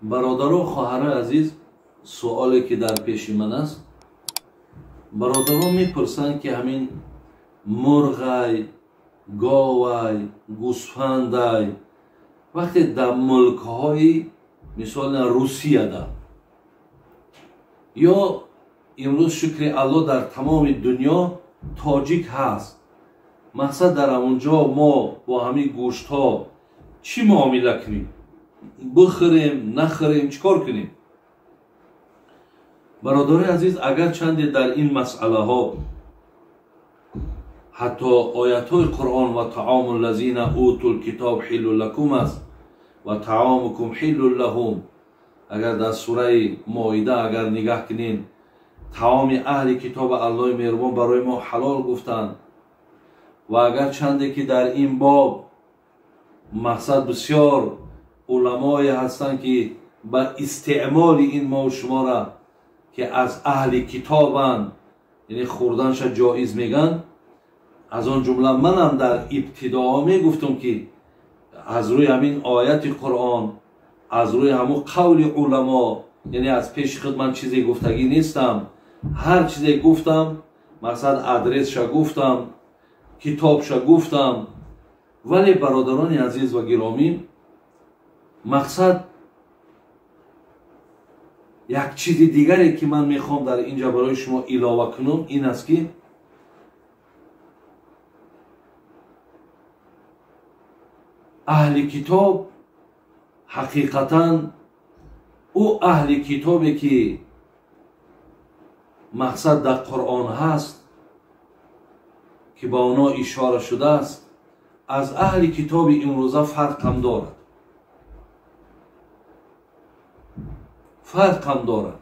Бародаро, хоҳарои азиз, суоле ки дар пеши ман аст, бародарон мепурсанд, ки ҳамин мурғай, говай, гӯсфандай вақте дар мулкҳои мисол Русияда ё имрӯз, шукри Аллоҳ, дар тамоми дунё тоҷик ҳаст, мақсад дар ҳамон ҷо мо бо ҳамин гӯштҳо чӣ муомила кунем? Бихӯрем, нахӯрем, чӣ кор кунем? Бародарои азиз, агарчанде дар ин масъалаҳо ҳатто оятҳои Қуръон «Ва таому ллазина утул китоб ҳиллу лакум» аст, «Ва таомукум ҳиллу лаҳум», агар дар сураи Моида агар нигаҳ кунем, таоми аҳли китоба Аллоҳи меҳрубон барои мо ҳалол гуфтанд, ва агарчанде ки дар ин боб мақсад бисёр уламое ҳастанд, ки ба истеъмоли ин мову шумора, ки аз аҳли китобанд, яъне хӯрданша ҷоиз мегӯянд, аз он ҷумла манам дар ибтидоҳо мегуфтам, ки аз рӯи ҳамин ояти Қуръон, аз рӯи ҳамун қавли уламо, яъне аз пеши худ ман чизе гуфтагӣ нестам. Ҳар чизе гуфтам, мақсад адресша гуфтам, китобша гуфтам. Вале, бародарони азиз ва гиромӣ, мақсад як чизи дигаре, ки ман мехоҳам дар ин ҷо барои шумо илова кунам, ин аст, ки аҳли китоб ҳақиқатан ӯ аҳли китобе, ки мақсад дар Қуръон ҳаст, ки ба онҳо ишора шудааст, аз аҳли китоби имрӯза фарқам дорад, фарқам дорад.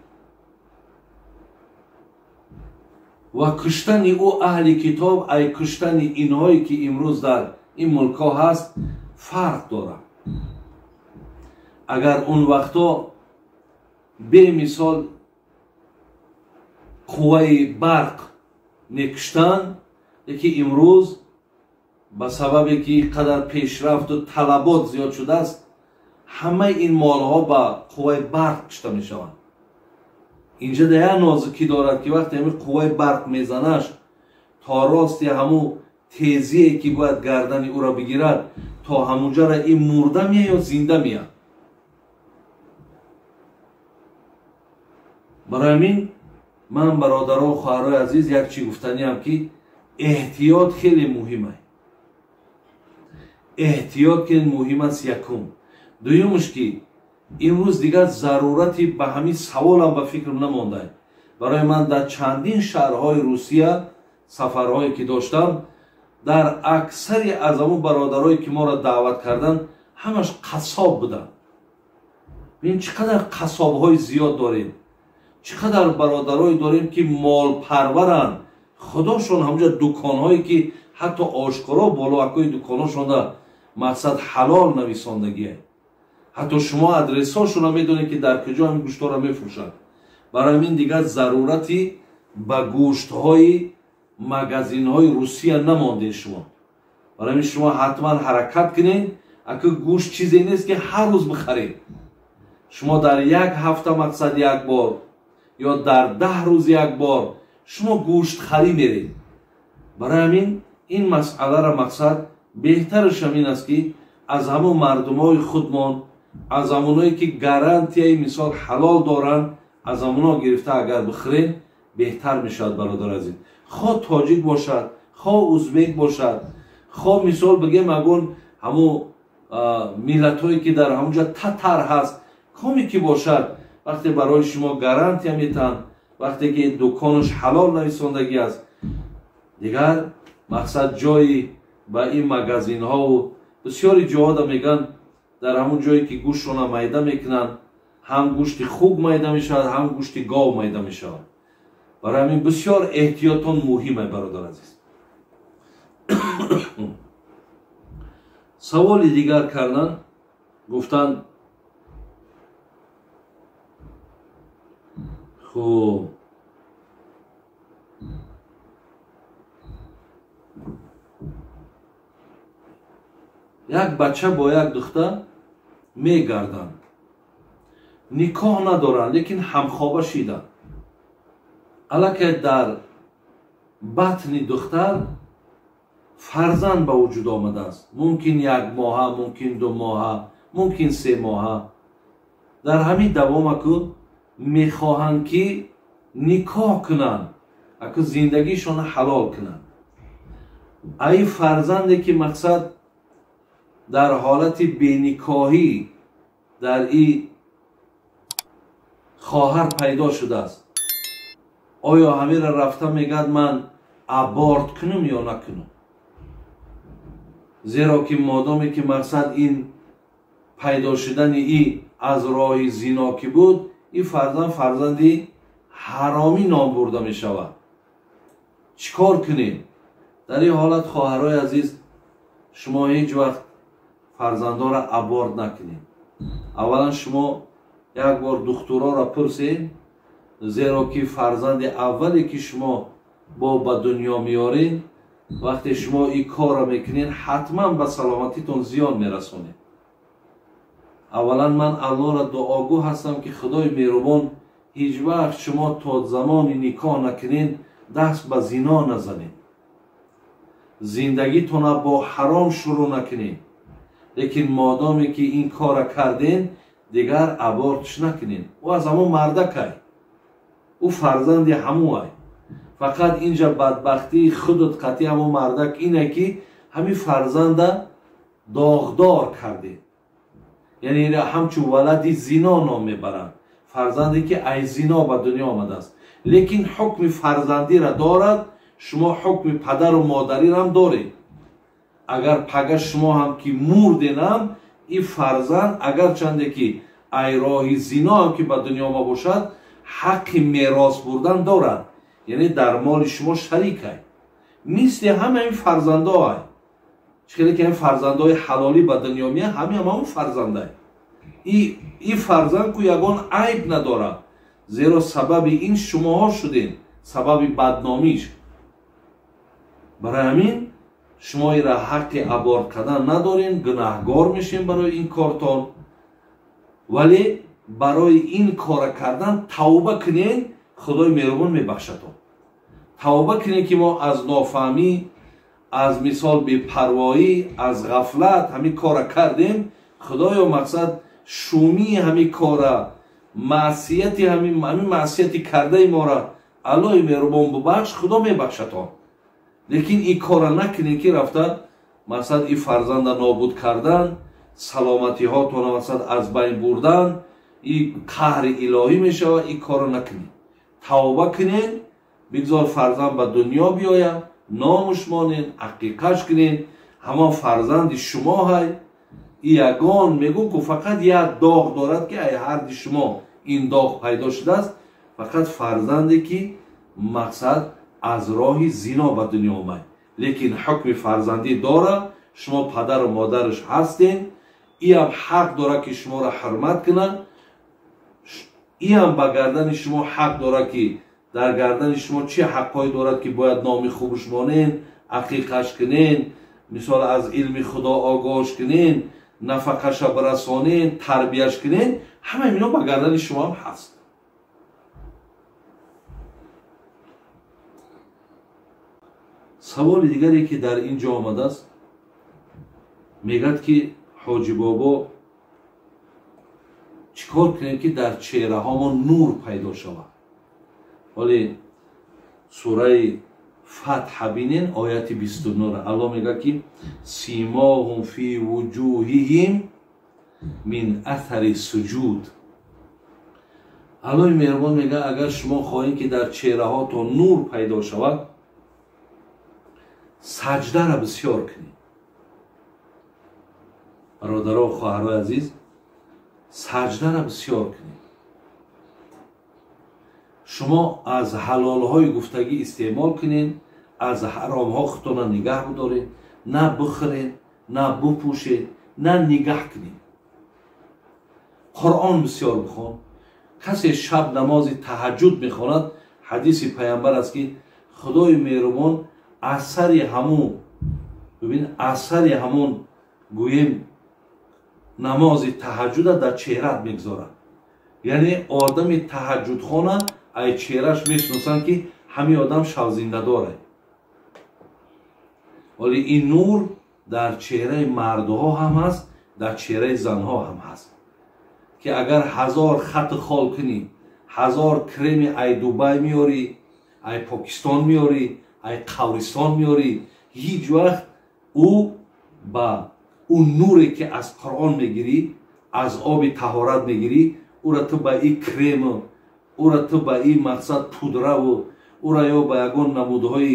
Ва куштани ӯ аҳли китоб ай куштани инҳое, ки имрӯз дар ин мулкҳо ҳаст, фарқ дорад. Агар он вақто бемисол қувваи барқ мекуштанд, лекин имрӯз ба сабабе ки ин қадар пешрафту талабот зиёд шудааст, ҳамаи ин молҳо ба қувваи барқ кушта мешаванд. Инҷа да як нозукӣ дорад, ки вақте ҳамин қувваи барқ мезанаш, то рости ҳамун тезие, ки бояд гардани ӯро бигирад, то ҳамунҷара ин мурда меяд ё зинда меяд. Барои ҳамин ман, бародаро, хоҳарои азиз, як чӣ гуфтаниам, ки эҳтиёт хеле муҳим аст. Эҳтиёт ки муҳим аст, якум. Дуюмш, ки имрӯз дигар зарурати ба ҳамин саволам ба фикрам намондааст. Барои ман дар чандин шаҳрҳои Русия сафарҳое ки доштам, дар аксари аз ҳамун бародарое, ки моро даъват карданд, ҳамаш қассоб буданд. Бин, чӣ қадар қассобҳои зиёд дорем, чӣ қадар бародарое дорем, ки молпарваранд. Худошон ҳамҷа дуконҳое, ки ҳатто ошкоро болоакҳои дуконҳошонда мақсад ҳалол нависондагие, ҳатто шумо адресҳошонро медонед, ки дар куҷо ҳамин гӯштҳоро мефурӯшанд. Барои ҳамин дигар зарурати ба гӯштҳои магазинҳои Русия намондед шумо. Барои ҳамин шумо ҳатман ҳаракат кунед. Ака, гӯшт чизе нест, ки ҳар рӯз бихаред. Шумо дар як ҳафта мақсад як бор ё дар 10 рӯз як бор шумо гӯштхарӣ меред. Барои ҳамин ин масъаларо мақсад беҳтараш ҳамин аст, ки аз ҳамон мардумҳои худмон, аз ҳамоное, ки гарантияи мисол ҳалол доранд, аз ҳамоно гирифта агар бихӯред, беҳтар мешавад, бародар азиз. Хо тоҷик бошад, хо узбек бошад, хо мисол бигем, агон ҳамун миллатҳое, ки дар ҳамонҷа татар ҳаст, коме ки бошад, вақте барои шумо гарантия метаҳанд, вақте ки дуконаш ҳалол нависондагӣ аст, дигар мақсад ҷои ба ин магазинҳову бисёри ҷоҳода мегӯянд, дар ҳамон ҷое, ки гӯштшона майда мекунанд, ҳам гӯшти хук майда мешавад, ҳам гӯшти гов майда мешавад. Барои ҳамин бисёр эҳтиётон муҳим аст, бародар азиз. Саволи дигар карданд, гуфтанд: хуб, як бача бо як духтар мегарданд. Никоҳ надоранд, лекин ҳамхоба шиданд. Аллакай дар батни духтар фарзанд ба вуҷуд омадааст. Мумкин 1 моҳа, мумкин 2 моҳа, мумкин 3 моҳа. Дар ҳамин давомаку мехоҳанд ки никоҳ кунанд, аку зиндагишонро ҳалол кунанд. Ай фарзанде ки мақсад дар ҳолати беникоҳӣ дар и хоҳар пайдо шудааст, оё ҳамира рафта мегӯяд ман аборт кунам ё накунам? Зеро ки модоме ки мақсад ин пайдо шудани и аз роҳи зино ки буд, ин фарзанд фарзанди ҳаромӣ ном бурда мешавад. Чӣ кор кунем? Дар ин ҳолат хоҳарои азиз, шумо ҳеҷ вақт фарзандонро аборт накунед. Аввалан шумо як бор духтуроро пурсед, зеро ки фарзанди аввале ки шумо бо ба дунё меоред, вақте шумо ин корро мекунед, ҳатман ба саломатитон зиён мерасонед. Аввалан ман Аллоҳро дуогӯ ҳастам ки Худои меҳрубон ҳеҷ вақт шумо то замони никоҳ накунед даст ба зино назанед, зиндагитонро бо ҳаром шурӯъ накунед. Лекин модоме ки ин корро карден, дигар абортш накунед. Ӯ аз ҳамон мардакай, ӯ фарзанди ҳамӯай. Фақат инҷа бадбахтии худут қатъи ҳамон мардак ине ки ҳамин фарзанда доғдор кардед. Яъне инро ҳамчун валади зино ном мебаранд, фарзанде ки ай зино ба дунё омадааст, лекин ҳукми фарзандиро дорад. Шумо ҳукми падару модариро доред. Агар пага шумо ҳам ки мурденам, ин фарзанд агарчанде ки ай роҳи зино ҳам ки ба дунё омада бошад, ҳаққи мерос бурдан дорад. Яъне дар моли шумо шарикай, мисли ҳама ин фарзандоай. Чӣ хеле ки ин фарзандои ҳалолӣ ба дунё меянд, ҳамаам ҳамон фарзандай. Ин фарзанд ку ягон айб надорад, зеро сабаби ин шумоҳо шудем, сабаби бадномиш. Барои ҳамин шумо ира ҳаққи аборт кардан надорем, гунаҳгор мешем барои ин кортон. Вале барои ин кора кардан тавба кунен, Худои меҳрубон мебахшадтон. Тавба кунен ки мо аз нофаҳмӣ, аз мисол бепарвоӣ, аз ғафлат ҳамин кора кардем. Худоё мақсад шумии ҳамин кора, маъсияти ҳамин маъсияти кардаи мора Аллоҳи меҳрубон бубахш, Худо мебахшадтон. Лекин ин кора накунед ки рафта мақсад ин фарзанда нобуд кардан, саломатиҳотонро мақсад аз байн бурдан, ин қаҳри илоҳӣ мешавад. Ин корро накунед, тавба кунед, бигзор фарзанд ба дунё биёяд, номуш монед, ақиқаш кунед, ҳамон фарзанди шумо ҳай. И ягон мегӯ ку фақат як доғ дорад ки ай ҳарди шумо ин доғ пайдо шудааст, фақат фарзанде ки мақсад аз роҳи зино ба дунё омад, лекин ҳукми фарзандӣ дорад, шумо падару модараш ҳастед, иам ҳақ дорад ки шуморо ҳурмат кунад, иам ба гардани шумо ҳақ дорад ки дар гардани шумо чӣ ҳаққҳое дорад ки бояд номи хубш монен, ақиқаш кунен, мисол аз илми Худо огоҳш кунен, нафақаша бирасонен, тарбияш кунен, ҳамаи ино ба гардани шумо ҳам ҳаст. Саволи дигаре ки дар ин ҷо омадааст, мегӯяд ки ҳоҷи бобо чӣ кор кунем ки дар чеҳраҳомон нур пайдо шавад? Ҳоле сураи Фатҳа бинен, ояти 29. Аллоҳ мегӯяд ки симоҳум фи вуҷуҳиҳим мин аthари суҷуд. Аллоҳи меҳрубон мегӯяд агар шумо хоҳед ки дар чеҳраҳотон нур пайдо шавад, саҷдаро бисёр кунед. Бародаро, хоҳарои азиз, саҷдаро бисёр кунед. Шумо аз ҳалолҳои гуфтагӣ истеъмол кунед, аз ҳаромҳо худтонро нигаҳ бидоред, на бихӯред, на бупӯшед, на нигаҳ кунед. Қуръон бисёр бихон. Касе шаб намози таҳаҷҷуд мехонад, ҳадиси паямбар аст ки Худои меҳрубон асари ҳамун, бибин, асари ҳамун гӯем намози таҳаҷҷуда дар чеҳрат мегузорад. Яъне одами таҳаҷҷудхона ай чеҳраш мешиносанд, ки ҳамин одам шавзиндадоре. Вале ин нур дар чеҳраи мардҳо ҳам ҳаст, дар чеҳраи занҳо ҳам ҳаст, ки агар 1000 хат хол кунӣ, 1000 креми ай Дубай меёрӣ, ай Покистон меёрӣ, ай Қавристон меёрӣ, ҳеҷ вақт ӯ ба ӯ нуре ки аз Қуръон мегирӣ, аз оби таҳорат мегирӣ, ӯра ту ба и крему, ӯра ту ба и мақсад пудраву, ӯра ё ба ягон намудҳои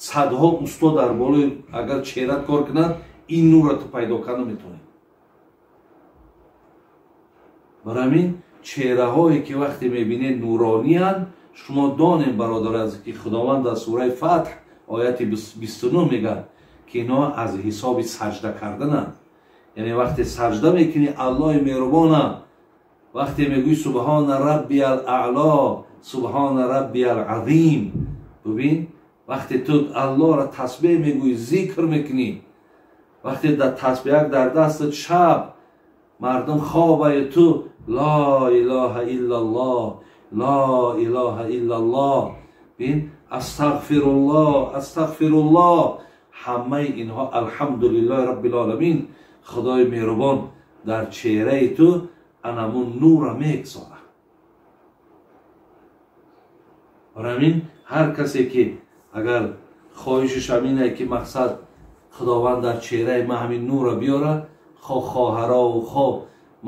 садҳо усто дар болои агар чеҳрат кор кунад, ин нурра ту пайдо карда метавонӣ. Барои ҳамин чеҳраҳое ки вақте мебинед нурониянд, шумо донем, бародари азиз, ки Худованд дар сураи Фатҳ ояти 29 мегӯяд, ки инҳо аз ҳисоби саҷда кардананд. Яъне вақте саҷда мекунӣ Аллоҳи меҳрубона, вақте мегӯӣ субҳона раббиял аъло, субҳона раббиял азим, бибин, вақте ту Аллоҳро тасбеҳ мегӯӣ, зикр мекунӣ, вақте дар тасбеҳак дар дастат шаб мардум хобаю ту ла илаҳа иллаллоҳ, ла илаҳа иллаллоҳ, бин, астағфируллоҳ, астағфируллоҳ, ҳамаи инҳо алҳамдулиллоҳи раббил оламин, Худои меҳрубон дар чеҳраи ту анамун нурра мегузорад. Барои ҳамин ҳар касе ки агар хоҳишаш ҳамине ки мақсад Худованд дар чеҳраи ман ҳамин нурра биёрад, хо хоҳарову хо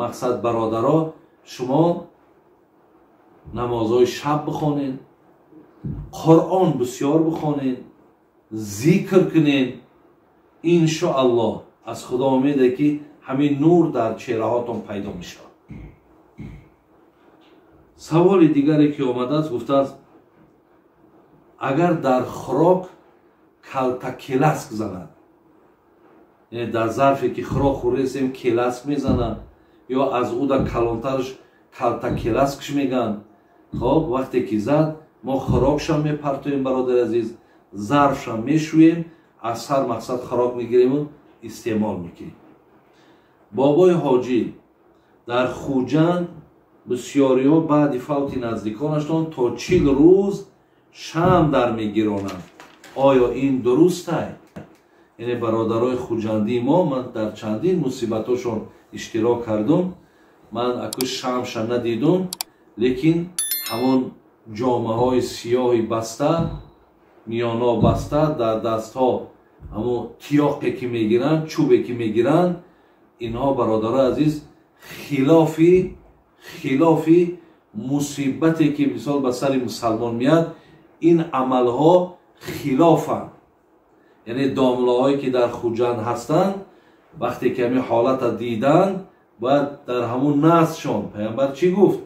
мақсад бародаро, шумо намозҳои шаб бихонед, Қуръон бисёр бихонед, зикр кунед, иншоаллоҳ аз Худо умеде ки ҳамин нур дар чеҳраҳотон пайдо мешавад. Саволи дигаре ки омадааст, гуфтааст, агар дар хӯрок калта келаск занад, яъне дар зарфе ки хӯрок хӯрдесем келаск мезанад, ё аз ӯ да калонтараш калта келаскш мегӯянд, хоб вақте ки зад, мо хӯрокшам мепартоем, бародари азиз, зарфшам мешӯем, аз сар мақсад хӯрок мегириму истеъмол мекунем. Бобои ҳоҷӣ, дар Хуҷанд бисёриҳо баъди фавти наздиконашон то 40 рӯз шам дар мегиронанд. Оё ин дурустай? Яъне бародарои хуҷандии мо, ман дар чандин мусибатҳошон иштирок кардум, ман аку шамша надидум, лекин ҳамон ҷомаҳои сиёҳи баста, миёно баста, дар дастҳо ҳамон тиёқе ки мегиранд, чӯбе ки мегиранд, инҳо бародарои азиз хилофи мусибате ки мисол ба сари мусалмон меяд, ин амалҳо хилофанд. Яъне домлаҳое ки дар Хуҷанд ҳастанд, вақте ки ҳамин ҳолата диданд, бояд дар ҳамун насшон. Паямбар чӣ гуфт?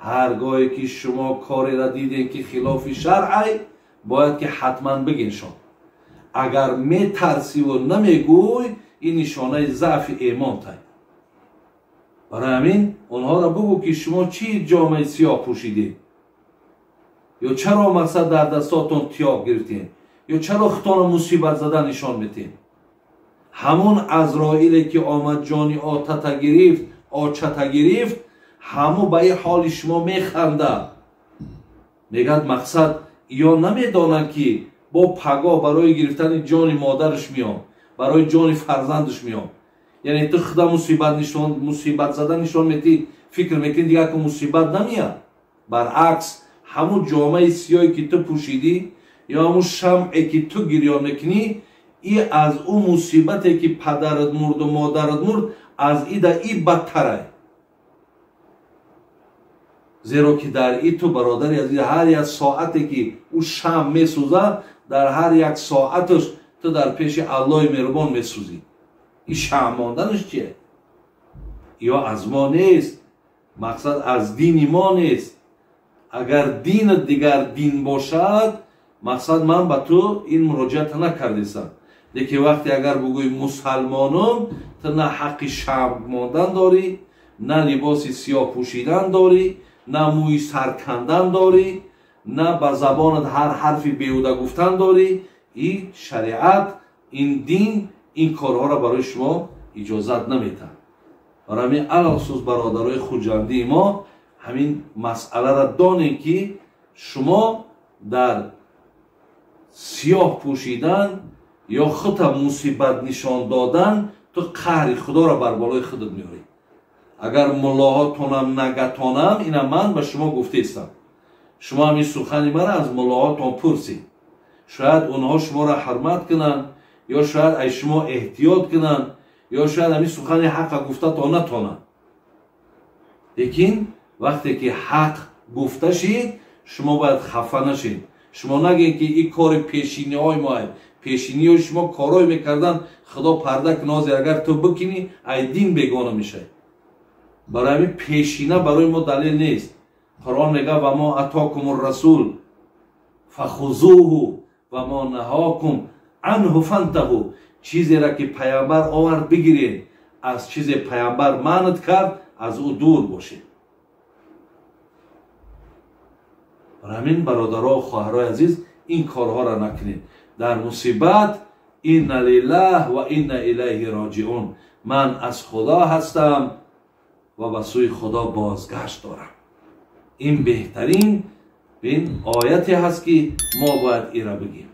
Ҳар гоҳе ки шумо кореро дидем ки хилофи шаръай, бояд ки ҳатман бигиншон. Агар метарсиву намегӯй, ин нишонаи заъфи эмонтай. Барои ҳамин онҳоро бигӯ ки шумо чӣ ҷомаи сиёҳ пӯшидед, ё чаро мақсад дар дастотон тиёқ гирифтед, ё чаро худтонро мусибат зада нишон метед. Ҳамон Азроиле ки омад ҷони отата гирифт, очата гирифт, ҳаму ба ин ҳоли шумо механдад. Мегӯяд мақсад ё намедонанд ки бо пагоҳ барои гирифтани ҷони модараш меом, барои ҷони фарзандаш меом. Яъне ту худа мусибат зада нишон метӣ, фикр мекунӣ дигар ки мусибат намеяд. Баръакс, ҳамун ҷомаи сиёҳе ки ту пӯшидӣ ё ҳамун шамъе ки ту гирён мекунӣ, и аз ӯ мусибате ки падарат мурду модарат мурд, аз ида и бадтарай. Зеро ки дар и ту, бародари азиз, ҳар як соате ки ӯ шамъ месӯзад, дар ҳар як соаташ ту дар пеши Аллоҳи меҳрубон месӯзӣ. Ин шамъ монданаш чие? Ё аз мо нест, мақсад аз дини мо нест. Агар динат дигар дин бошад, мақсад ман ба ту ин муроҷиата накардесам. Лекин вақте агар бигӯӣ мусалмонум, ту на ҳаққи шамъ мондан дорӣ, на либоси сиёҳ пӯшидан дорӣ, на мӯи сар кандан дорӣ, на ба забонат ҳар ҳарфи беҳуда гуфтан дорӣ. Ин шариат, ин дин ин корҳоро барои шумо иҷозат наметаҳад. Барои ҳамин алалхусус бародарои хуҷандии мо ҳамин масъаларо донем, ки шумо дар сиёҳ пӯшидан ё худта мусибат нишон додан, ту қаҳри худоро бар болои худат меорӣ. Агар муллоҳотонам нагатонам, ина ман ба шумо гуфтаистам, шумо ҳамин сухани мара аз муллоҳотон пурсед. Шояд онҳо шуморо ҳурмат кунанд, ё шояд аз шумо эҳтиёт кунанд, ё шояд ҳамин сухани ҳаққа гуфта то натонанд. Лекин вақте ки ҳақ гуфта шид, шумо бояд хафа нашед. Шумо нагӯед, ки ин кори пешиниҳои мо, пешиниҳои шумо корҳое мекарданд, худо парда кунад, агар ту бикунӣ, ай дин бегона мешавӣ. Барои ҳамин пешина барои мо далел нест. Қуръон мегӯяд: ва мо атокум расул фахузуҳу ва мо наҳокум анҳу фантаҳу. Чизеро ки паямбар овард, бигиред, аз чизе паямбар манъ кард, аз ӯ дур бошед. Барои ҳамин, бародаро, хоҳарои азиз, ин корҳоро накунед. Дар мусибат инна лиллаҳ ва инна илайҳи роҷиун, ман аз худо ҳастам ва ба сӯи худо бозгашт дорам. Ин беҳтарин ин ояте ҳаст, ки мо бояд ира бигем.